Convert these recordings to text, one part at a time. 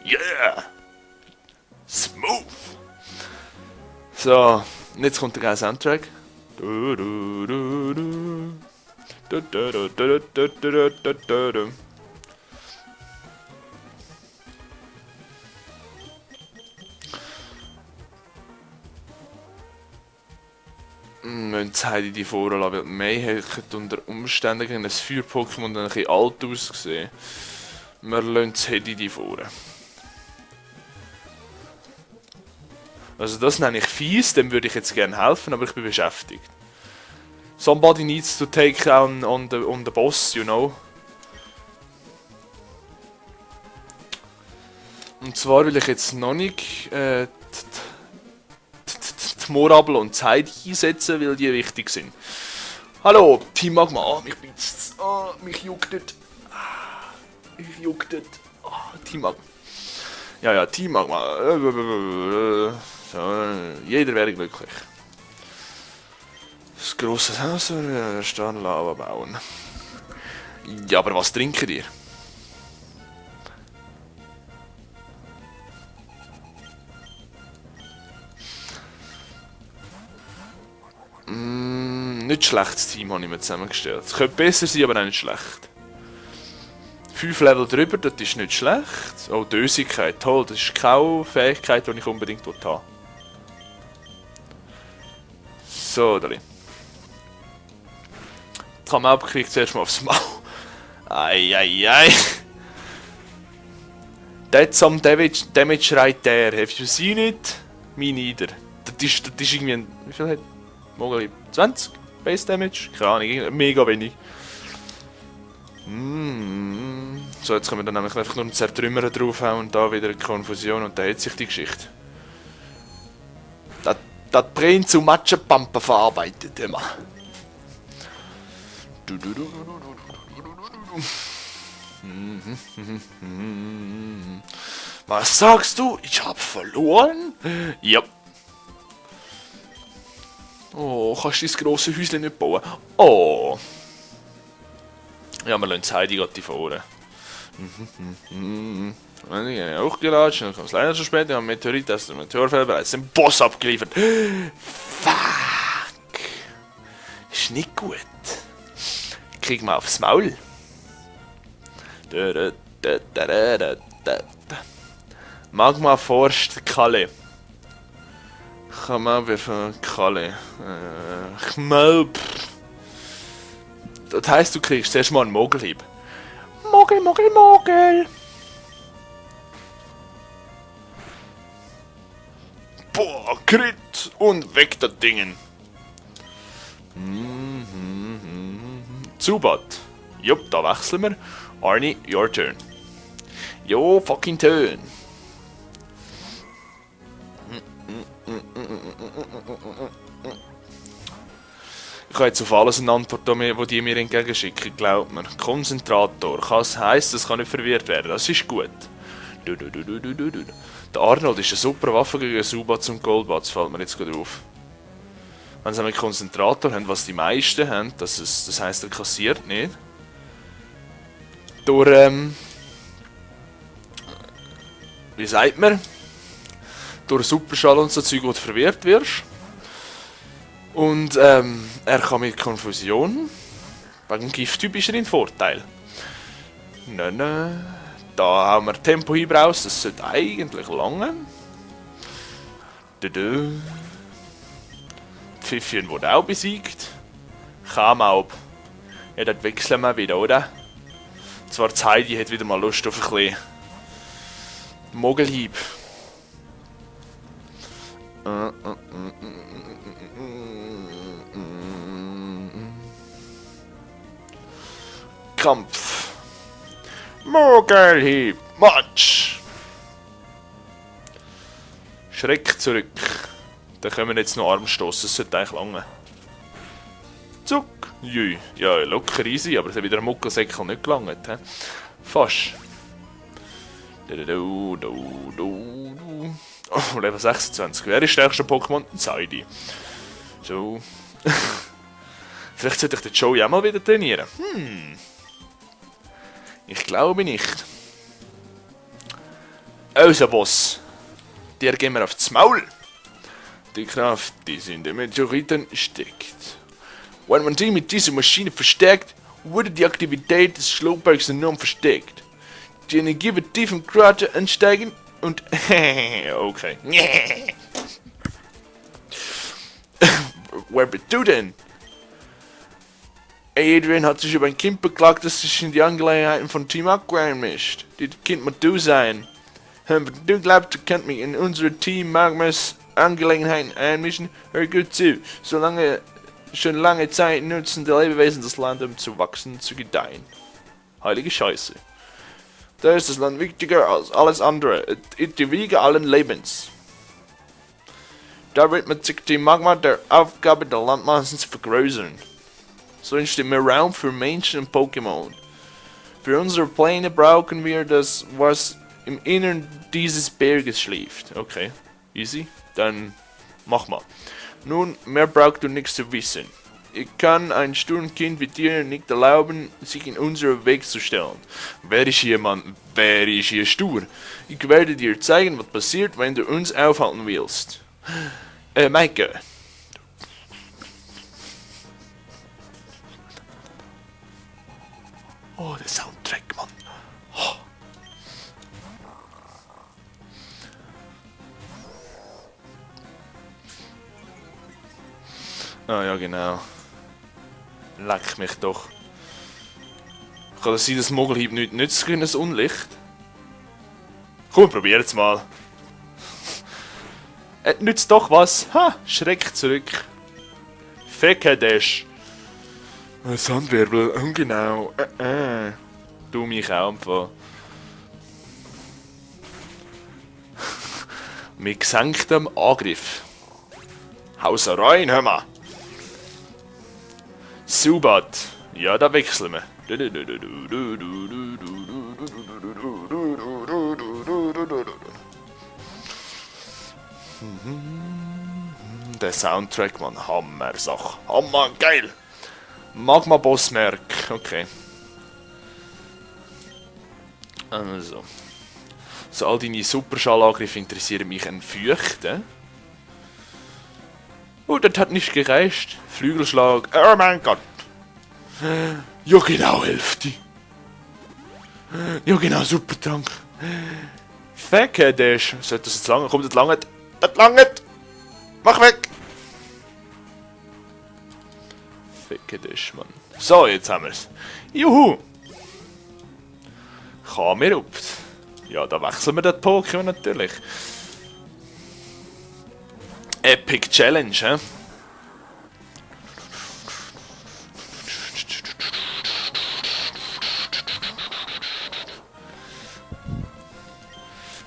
Yeah! Smooth! So, und jetzt kommt der geile Soundtrack. Du, du, du, du. Du, du, du, du, du, du, du, du, du. Wir müssen Heidi die vorlassen, weil May hat unter Umständen gegen ein Feuer-Pokémon ein bisschen alt ausgesehen. Wir lassen Heidi die vor. Also das nenne ich fies, dem würde ich jetzt gerne helfen, aber ich bin beschäftigt. Somebody needs to take on the boss, you know. Und zwar will ich jetzt noch nicht die Morabel und Zeit einsetzen, weil die wichtig sind. Hallo, Team Magma. Oh, mich bitzt. Oh, mich juckt es. Mich juckt es. Oh, Team Magma. Ja, Team Magma. So, jeder wäre glücklich. Das grosse Haus oder Sternlava bauen. Ja, aber was trinken ihr? Nicht schlechtes Team habe ich mir zusammengestellt. Es könnte besser sein, aber auch nicht schlecht. 5 Level drüber, das ist nicht schlecht. Oh, Dösigkeit, toll, das ist keine Fähigkeit, die ich unbedingt haben. So, da. Kann man abkriegen, zuerst mal aufs Maul. Ei. That's some damage right there. Have you seen it? Me neither. Das ist irgendwie ein... Wie viel hat... Mogli? 20? Base Damage? Keine Ahnung, mega wenig. So, jetzt können wir dann nämlich einfach nur einen Zertrümmerer draufhauen und da wieder eine Konfusion und da hat sich die Geschichte. Das Brain zu Matschepampen verarbeitet immer. Was sagst du? Ich hab verloren? Ja. Oh, kannst du das grosse Häuschen nicht bauen? Oh. Ja, wir lassen Heidi gerade die vorne. Hochgelatscht, dann kommt es leider schon später. Wir haben Meteorit, das ist ein Meteorfeld bereits den Boss abgeliefert. Fuck. Ist nicht gut. Kriegen wir aufs Maul. Magma forscht Kalle. Kann man werfen Kalle. Das heisst, du kriegst erst mal einen Mogelhieb. Mogel. Boah, Crit und weg das Dingen. Zubat. Jupp, da wechseln wir. Arnie, your turn. Yo, fucking turn. Ich habe jetzt auf alles eine Antwort, die die mir entgegenschicken, glaubt mir. Konzentrator. Das heisst, es kann nicht verwirrt werden. Das ist gut. Der Arnold ist eine super Waffe gegen Subats und Goldbats, fällt mir jetzt gerade auf. Wenn sie einen Konzentrator haben, was die meisten haben, das heisst, er kassiert nicht. Durch, wie sagt man? Durch Superschall und so Zeug, wo du verwirrt wirst. Und er kann mit Konfusion. Wegen Gifttyp ist er in Vorteil. Nein. Da haben wir Tempo raus, das sollte eigentlich lange. Pfiffchen wurde auch besiegt. Chamaub. Ja, das wechseln wir wieder, oder? Zwar Heidi hat wieder mal Lust auf ein bisschen Mogelhieb. Kampf. Mogelhieb. Matsch. Schreck zurück. Da können wir jetzt noch Armstoß. Das sollte eigentlich lange. Zuck. Jui. Ja, locker easy, aber es hat wieder ein Muckelsäckel nicht gelangt. He? Fast. Oh, Level 26. Wer ist der stärkste Pokémon? Heidi. So. Vielleicht sollte ich den Joey auch mal wieder trainieren. Ich glaube nicht. Also, Boss. Dir gehen wir aufs Maul. Die Kraft, die in den Meteoriten steckt. Wenn man die mit dieser Maschine verstärkt, wurde die Aktivität des Schlowbergs enorm verstärkt. Die Energie wird tief im Krater ansteigen und... okay. Wer bist du denn? Adrian hat sich über ein Kind beklagt, das sich in die Angelegenheiten von Team Aqua einmischt. Das Kind muss du sein. Wenn du glaubst, du kannst mich in unsere Team Magmas Angelegenheiten einmischen, hör gut zu. Solange schon lange Zeit nutzen die Lebewesen das Land, um zu wachsen und zu gedeihen. Heilige Scheiße. Da ist das Land wichtiger als alles andere. Es ist die Wiege allen Lebens. Da widmet sich die Magma der Aufgabe, der Landmassen zu vergrößern. So entsteht mehr Raum für Menschen und Pokémon. Für unsere Pläne brauchen wir das, was im Innern dieses Berges schläft. Okay, easy. Dann mach mal. Nun, mehr brauchst du nichts zu wissen. Ich kann ein Sturmkind wie dir nicht erlauben, sich in unseren Weg zu stellen. Wer ist hier, Mann? Wer ist hier stur? Ich werde dir zeigen, was passiert, wenn du uns aufhalten willst. Maike. Oh, der Soundtrack, Mann. Oh. Ah ja, genau. Leck mich doch. Kann es sein, dass Mogelhieb nichts nützt gegen das Unlicht? Komm, probier jetzt mal. Nützt doch was. Ha, Schreck zurück. Feckedesch. Ein Sandwirbel, ungenau. Du mich auch einfach. Mit gesenktem Angriff. Hauser rein, hör mal. Subat. Ja, da wechseln wir. Der Soundtrack, man, Hammer-Sache. Hammer, geil. Magma-Boss-Merk. Okay. Also. So, all deine Superschallangriffe interessieren mich ein Fürchten. Oh, das hat nicht gereicht. Flügelschlag. Oh mein Gott. Ja genau, Hälfte. Ja genau, Supertrank. Fecke, Dash. Sollte das jetzt lange? Kommt das lange? Das lange! Mach weg! Fecke, Dash, Mann. So, jetzt haben wir's. Juhu! Kamerupt. Ja, da wechseln wir den Pokémon natürlich. Epic Challenge, hä?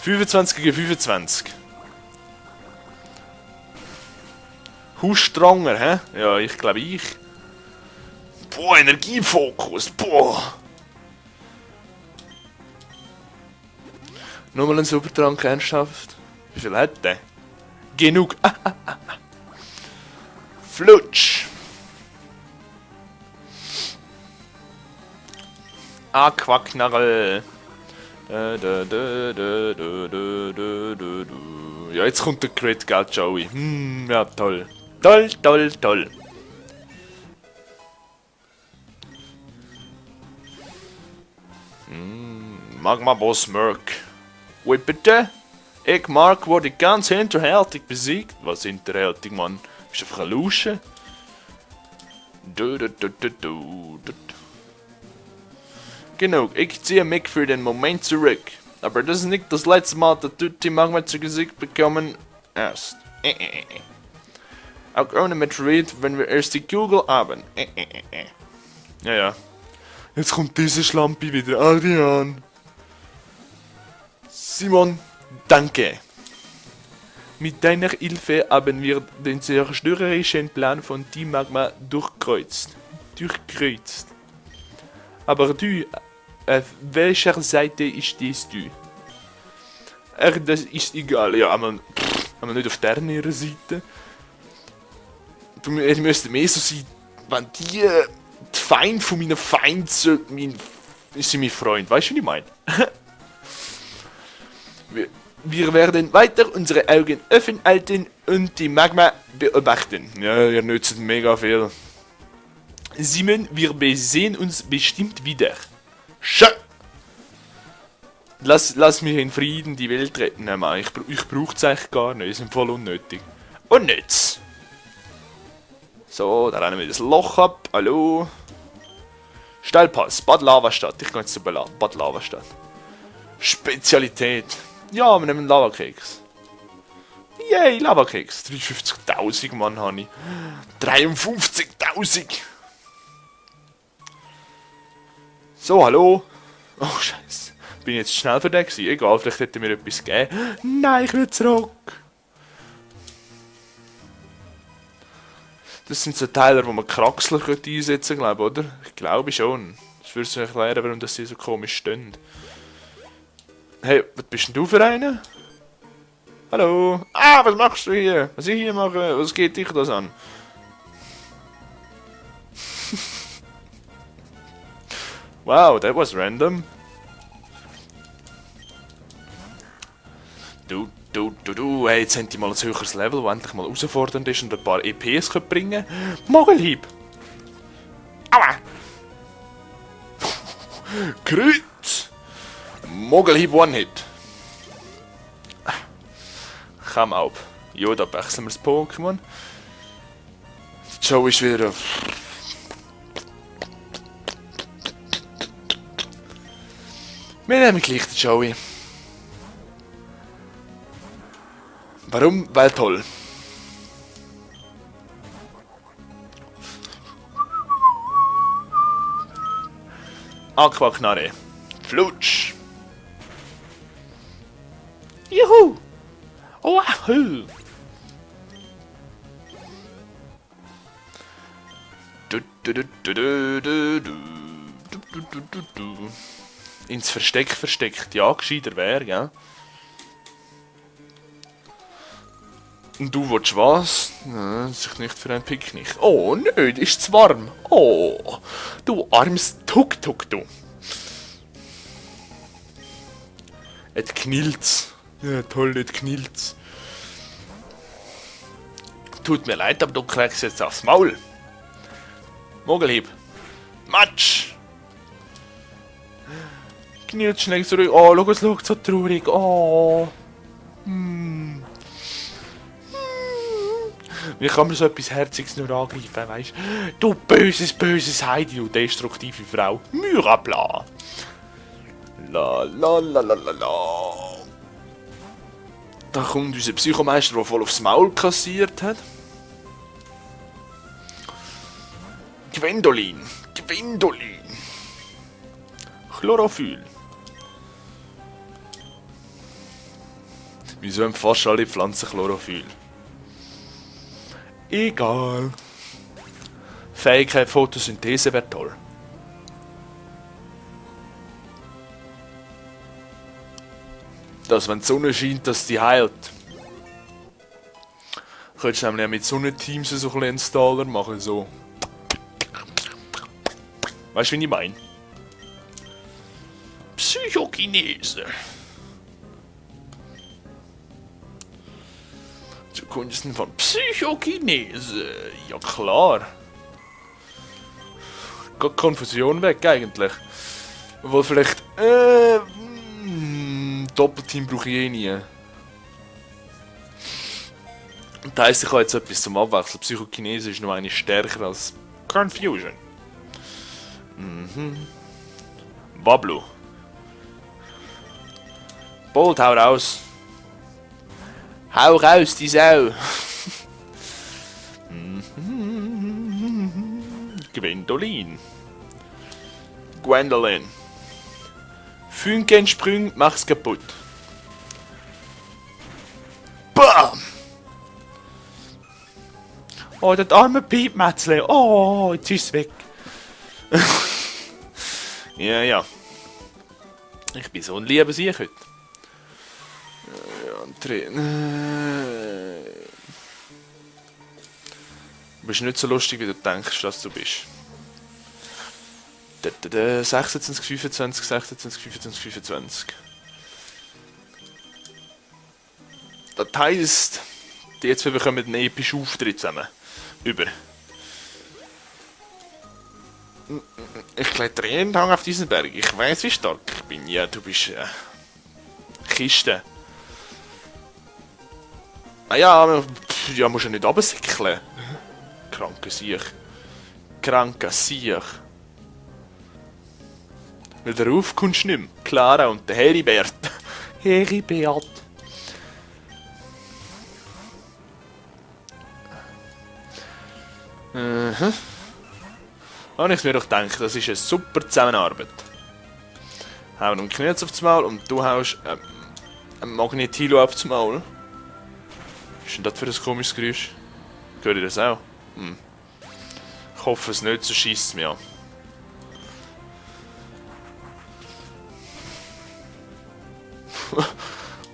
...25 gegen 25. Who stronger, hä? Ja, ich glaube ich. Boah, Energiefokus, boah. Nochmal ein Supertrank, ernsthaft? Wie viel hat der? Genug. Flutsch. Aquaknarre. Ja, jetzt kommt der Crit, gell, Joey. Ja, toll. Toll, toll, toll. Magma Boss Merc. Wie bitte? Ich, Mark, wurde ganz hinterhältig besiegt. Was hinterhältig, Mann? Bist du einfach ein Lusche? Genug, ich ziehe mich für den Moment zurück. Aber das ist nicht das letzte Mal, dass du die Magma zu Gesicht bekommen hast. Auch ohne Meteorit, wenn wir erst die Kugel haben. Ja, ja. Jetzt kommt diese Schlampe wieder. Adrian. Simon, danke. Mit deiner Hilfe haben wir den zerstörerischen Plan von Team Magma durchkreuzt. Aber du, auf welcher Seite stehst du? Ach, das ist egal. Ja, aber nicht auf der Seite. ihr müsst mehr so sein, wenn die Feind von meinem Feind ist sie mein Freund. Weißt du, was ich meine? Wir werden weiter unsere Augen offen halten und die Magma beobachten. Ja, ihr nützt mega viel. Simon, wir sehen uns bestimmt wieder. Lass mich in Frieden die Welt retten. Nein, Mann, ich brauche es eigentlich gar nicht. Die sind voll unnötig. Unnütz! So, da rennen wir das Loch ab. Hallo? Steilpass, Bad Lavastadt. Ich gehe jetzt zu Bad Lavastadt. Spezialität. Ja, wir nehmen einen Lavakeks. Yay, Lavakeks. 53.000 Mann habe ich. 53.000! So, hallo? Oh, scheiße. Bin ich jetzt schnell für den gewesen? Egal, vielleicht hätte mir etwas gegeben. Nein, ich will zurück. Das sind so Teile, wo man Kraxler einsetzen könnte, glaube ich, oder? Ich glaube schon. Das würde sich erklären, warum das hier so komisch stehen. Hey, was bist denn du für einer? Hallo? Ah, was machst du hier? Was ich hier mache? Was geht dich das an? Wow, that was random. Hey, jetzt haben die mal ein höheres Level, das endlich mal herausfordernd ist und ein paar EPs bringen können. Mogelhieb! Aua! Krüt! Mogelhieb One-Hit. Komm ab. Jo, da wechseln wir das Pokémon. Joe ist wieder auf. Wir nehmen gleich den Joey. Warum? Weil toll. Aquaknarre. Flutsch. Juhu. Wahoo. Ins Versteck versteckt. Ja, gescheiter wäre, gell? Und du willst was? Sich nicht für ein Picknick. Oh, nö, ist zu warm. Oh, du armes Tuk-Tuk, du. Et knillt's. Ja, toll, et knillt's. Tut mir leid, aber du kriegst jetzt aufs Maul. Mogelhieb. Matsch. Knillt schnell zurück. Oh, schau, es schaut so traurig. Oh. Wie kann man so etwas Herziges nur angreifen, weißt du? Böses Heidi, du destruktive Frau. Myrabla. La la la la la la. Da kommt unser Psychomeister, der voll aufs Maul kassiert hat. Gwendolin. Chlorophyll. Wieso haben fast alle Pflanzen Chlorophyll? Egal. Fähigkeit Photosynthese wäre toll. Dass, wenn die Sonne scheint, dass die heilt. Du könntest nämlich auch mit Sonnenteams so ein bisschen Installer machen, so. Weißt du, wie ich meine? Psychokinese. Zugunsten von Psychokinese. Ja klar. Geht Konfusion weg eigentlich. Obwohl vielleicht... Doppelteam brauche ich eh nie. Das heisst, ich habe jetzt etwas zum Abwechseln. Psychokinese ist noch eine stärker als Confusion. Bablu. Bolt, hau raus. Hau raus, die Sau. Gwendolin. Gwendolin. Fünkensprung, mach's kaputt. Bam! Oh, das arme Piepmätzle. Oh, jetzt ist es weg. Ja. Ich bin so ein lieber Sieg heute. bist nicht so lustig, wie du denkst, dass du bist. 26, 25, 26, 25, 25. Das heisst, die zwei bekommen einen epischen Auftritt zusammen. Über. Ich klettere jeden Tag auf diesen Berg. Ich weiß, wie stark ich bin. Ja, du bist... Kiste. Ah ja, ja, musst du nicht runtersäckeln. Kranker Siech. Kranker Siech. Weil darauf kommst du nicht mehr. Clara und der Heribert. Heribert. Habe ich mir doch gedacht, das ist eine super Zusammenarbeit. Hau einen Knötz aufs Maul und du haust ein Magnetilo aufs Maul. Was ist denn das für ein komisches Geräusch? Hört ihr das auch? Hm. Ich hoffe es nicht, so scheisst es mir an.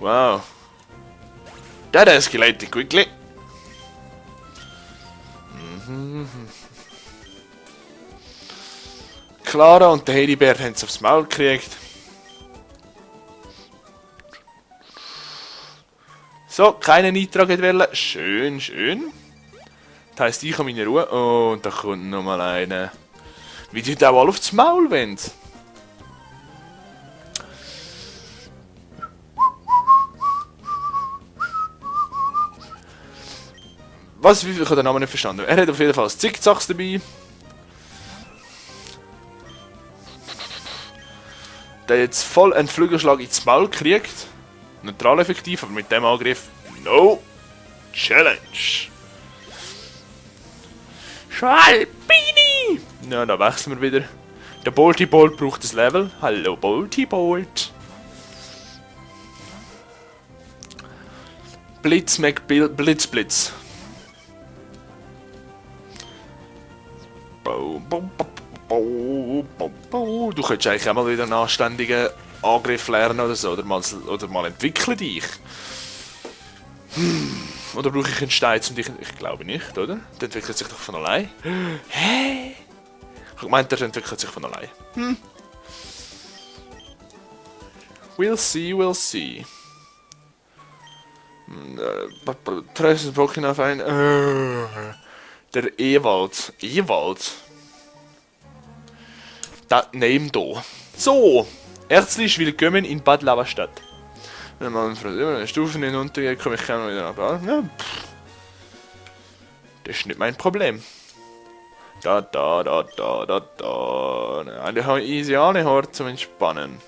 Wow. That escalated quickly. Clara und der Heribert haben es aufs Maul gekriegt. So, keine Eintrag wollen. Schön, schön. Das heisst, ich habe meine Ruhe. Oh, und da kommt nochmal einer. Wie die da alle aufs Maul wollen. Was? Ich habe den Namen nicht verstanden. Er hat auf jeden Fall Zickzacks dabei. Der jetzt voll einen Flügelschlag ins Maul kriegt. Neutral effektiv, aber mit dem Angriff no Challenge. Schalpini! Ja, da wechseln wir wieder. Der Bolty Bolt braucht das Level. Hallo Bolty Bolt. Blitz, Blitz, Blitz. Du könntest eigentlich auch mal wieder einen anständigen Angriff lernen oder so. Oder mal entwickeln dich. Oder brauche ich einen Stein zum dich? Ich glaube nicht, oder? Der entwickelt sich doch von allein. Hä? Ich meinte, der entwickelt sich von allein. We'll see, we'll see. Treffen Pokémon auf ein... Der Ewald. Ewald? Das Name da. So. Herzlich willkommen in Bad Lavastadt. Wenn man über eine Stufe hinuntergeht, komme ich gerne wieder nach. Ja, das ist nicht mein Problem. Da. Eine easy Hort zum Entspannen.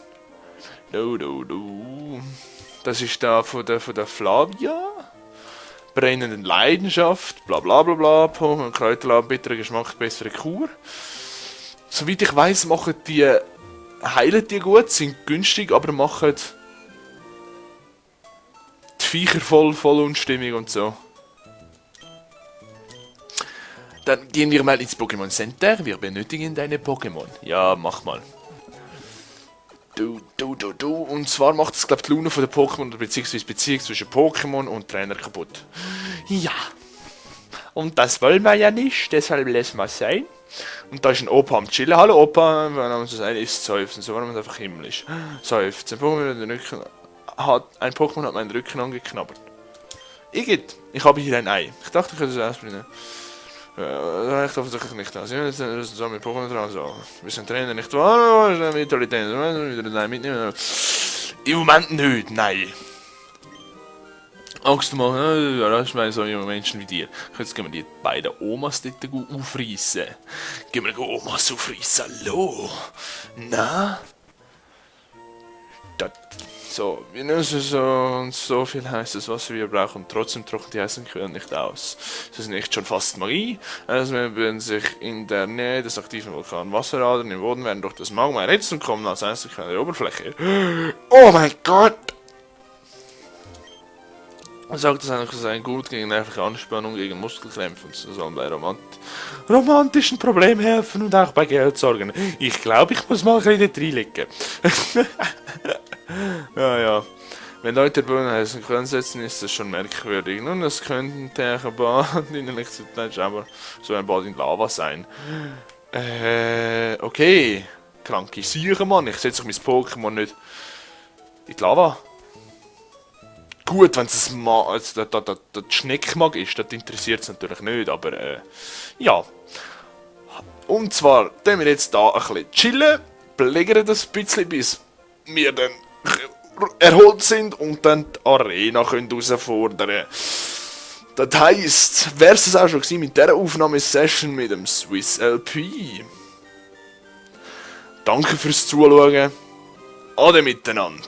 Das ist da von der Flavia. Brennenden Leidenschaft, bla bla bla bla, Pokémon Kräuterladen, bitterer Geschmack, bessere Kur. Soweit ich weiss, machen die, heilen die gut, sind günstig, aber machen die Viecher voll unstimmig und so. Dann gehen wir mal ins Pokémon Center, wir benötigen deine Pokémon. Ja, mach mal. Und zwar macht es, glaube ich, die Laune von der Pokémon oder beziehungsweise Beziehung zwischen Pokémon und Trainer kaputt. Ja. Und das wollen wir ja nicht, deshalb lassen wir es sein. Und da ist ein Opa am Chillen. Hallo Opa, wenn man so sagt, ist Seufzen, so war man einfach himmlisch. Seufzen. Ein Pokémon hat meinen Rücken angeknabbert. Ich habe hier ein Ei. Ich dachte, ich könnte es ausprobieren. Ja, ich offensichtlich nicht. Also, wir sind so mit Pokémon dran. So. Wir sind Trainer nicht wahr. Vitalität. Nein, mitnehmen. Im Moment nicht, nein. Angst mal, das ist meine so junge Menschen wie dir. Jetzt gehen wir die beiden Omas dort aufreissen. Gehen wir Omas aufreissen. Hallo? Na? Das. So, wir nutzen so viel heißes Wasser wie wir brauchen, trotzdem trocknet die heißen Quellen nicht aus. Das ist nicht schon fast Magie. Also wenn sich in der Nähe des aktiven Vulkans Wasseradern im Boden werden durch das Magma erhitzt und kommen als einzige Quelle der Oberfläche. Oh mein Gott! Er sagt, dass eigentlich sein gut gegen nervliche Anspannung, gegen Muskelkrämpfe und so sollen bei romantischen Problemen helfen und auch bei Geld sorgen. Ich glaube, ich muss mal ein bisschen reinlegen. Ja. Wenn Leute Bodenhäuser setzen, ist das schon merkwürdig. Nun, das könnte ein Bad in Elektrizität, aber so ein Bad in Lava sein. Okay. Kranke Sieche, Mann. Ich setze mein Pokémon nicht in die Lava. Gut, wenn es also der Schneckmag ist, das interessiert es natürlich nicht, aber ja. Und zwar, tun wir jetzt da ein bisschen chillen, pflegen das ein bisschen, bis wir dann erholt sind und dann die Arena können herausfordern. Das heisst, wäre es auch schon gewesen mit dieser Aufnahmesession mit dem Swiss LP. Danke fürs Zuschauen. Ade miteinander.